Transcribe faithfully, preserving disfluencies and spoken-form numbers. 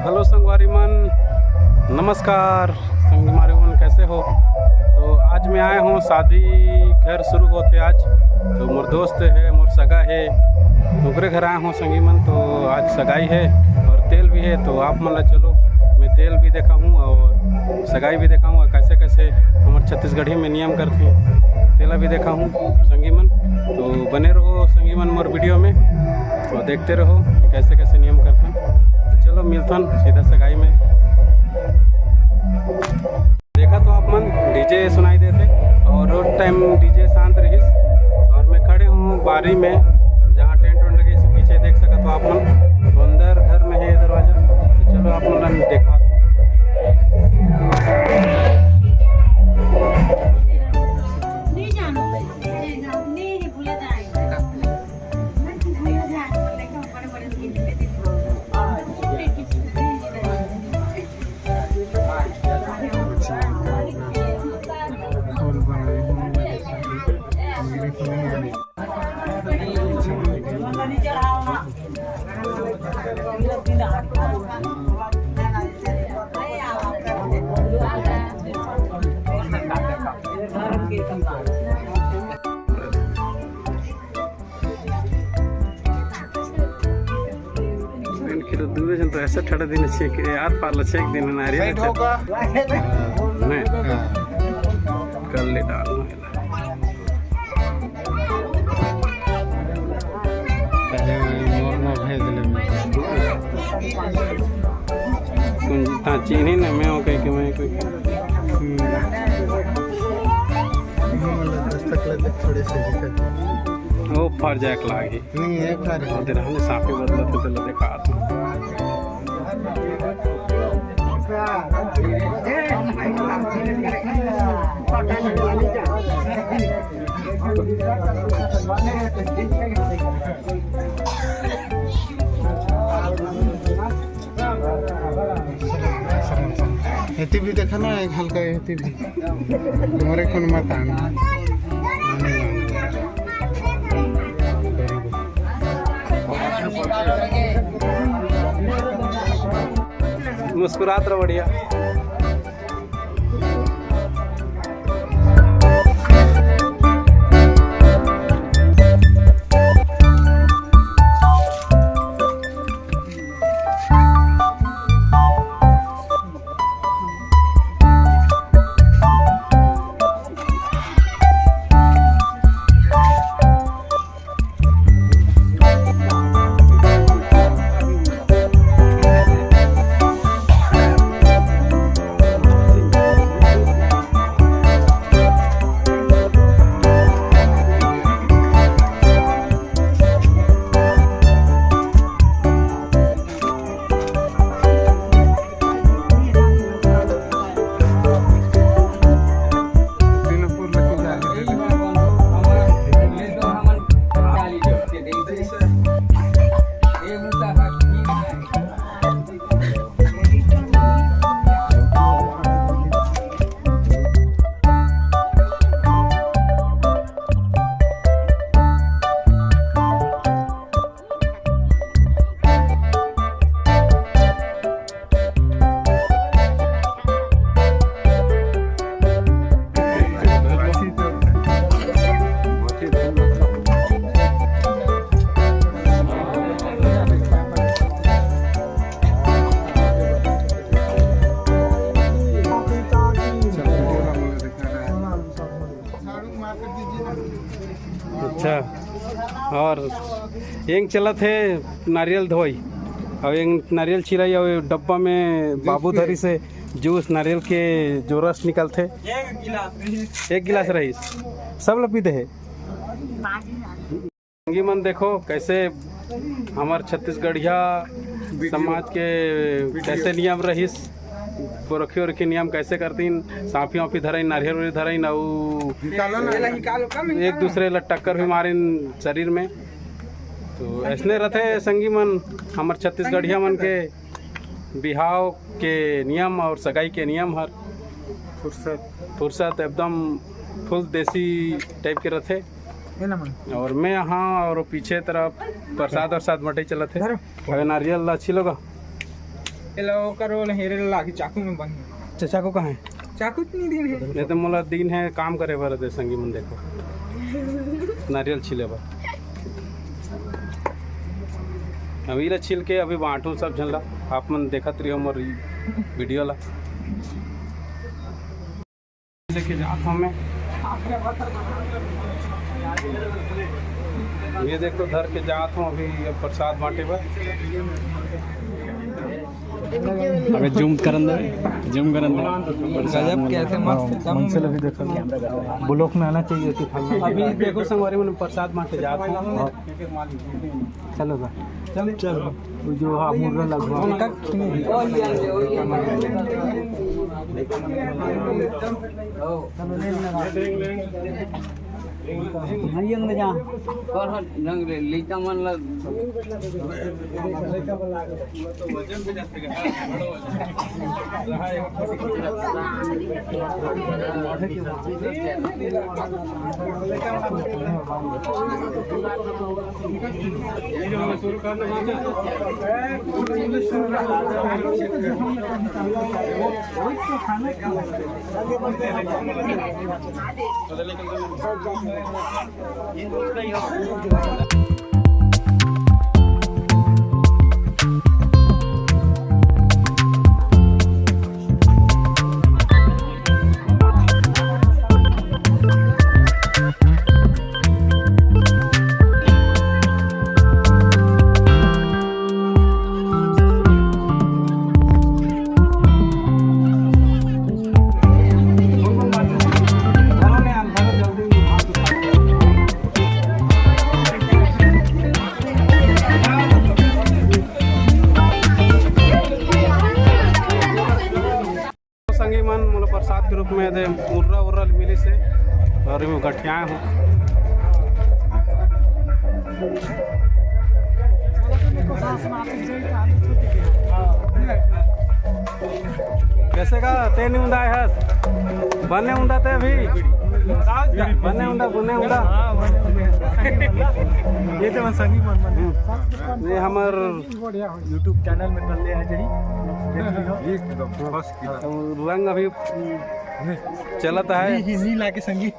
Hello संगवारी मन, नमस्कार संगवारी मन, कैसे हो? तो आज मैं आए हूँ, शादी घर शुरू होथे आज। तो मोर दोस्त हे, मोर सगा हे, तो ओकरे घर आए हूँ संगी मन। तो आज सगाई हे और तेल भी हे, तो आप मन ला चलो मैं तेल भी देखाहूँ और सगाई भी देखाहूँ, कैसे कैसे हमर छत्तीसगढ़ी में नियम करथे, तेला भी देखाहूँ संगी मन। तो बने रहो संगी मन मोर वीडियो में और देखते रहो कि कैसे कैसे नियम करथन। तो चलो मिलथन सीधा सगाई में। देखा तो आप मन, डीजे सुनाई देथे और रोज टाइम डीजे शांत रहिस। और मैं खड़े हूँ बारी में, जहाँ टेंट वेंट लगे, इसे पीछे देख सकत हो आप मन। तो अंदर घर में है दरवाजा। तो चलो आप मन देखा। तीन किलो दूर जन तो ऐसा ठंडा दिन छे कि यार, पार ला छे एक दिन नारियल साइड होगा। नहीं। हाँ। कर ले डाल। पहले मोर मोर भेज ले। कुन ता चीनी ना मैं ओके कि मैं कोई। हम्म। दस्तक ले थोड़े से दिक्कत। वो फर जाए लागी। नहीं, एक बार। और तेरा हमने साफे बदला तो चलो देखा। एती भी देखा ना, एक हल्का एती भी। तुम्हारे कौन मत आना। मुस्कुरात रहो, बढ़िया। अच्छा, और एंग चलत हे नारियल धोई, और एंग नारियल छिलाई, और डब्बा में बाबू धरी से जूस, नारियल के जो रस निकलथे, एक गिलास रहीस, सब ल पी दे हे। संगी मन देखो, कैसे हमर छत्तीसगढ़िया समाज के कैसे नियम रहिस, गोरखी ओरखी नियम कैसे करतीन, साफी वाफी धरइन, नारियल उरियल धरइन, अउ निकालो ना। एक दूसरे ला टक्कर भी मारिन शरीर में। तो ऐसने रथे संगी मन, हमर छत्तीसगढ़िया मन के बिहाव के नियम और सगाई के नियम हर फुर्सत, फुर्सत एकदम फुल देसी टाइप के रथे। ये ना मन। और मैं यहाँ और पीछे तरफ प्रसाद और साथ बटे चलत हे। धरो। अबे नारियल ला अच्छी लगा। एला ओकर ओला हेरे ला लागी, चाकू में बंद। अच्छा, चाकू कहाँ है? चाकू तो नहीं दिन है। ये तो मोला दिन है काम करे बर दे संगी मन, देखो नारियल छीले बर। अभी ला छील के अभी बांटू सब झन ला, आप मन देखत रहियो मोर वीडियो ला। लेके जात हूँ मैं। ये देखो, धर के जात हूँ अभी, ये प्रसाद बांटे बर। अबे जूम करन दे, जूम करन दे। गजब, कैसे मस्त। मन से लगी देखो, ब्लॉग में आना चाहिए कि फलना। अभी देखो संगवारी मन, प्रसाद बांटे जात हूँ। चलो बा। चलो, चलो। वो जो, हाँ, मुर्रा लगवा। भाई अंग जा। कौन हो रंग रे? लइका मन ला। संगी मन, मोला प्रसाद के रूप में दे मुर्रा उर्रा मिलिस हे और मैं गठियाए हूँ। कैसे का ते नहीं उंदा हस? बने उंदा ते अभी? बने उंदा, बने उंदा। ये तो संगी मन, मन। ये हमर YouTube चैनल में कर ले आ जाही। एकदम first class। रंग अभी चलत है। नी, नी लागे संगी।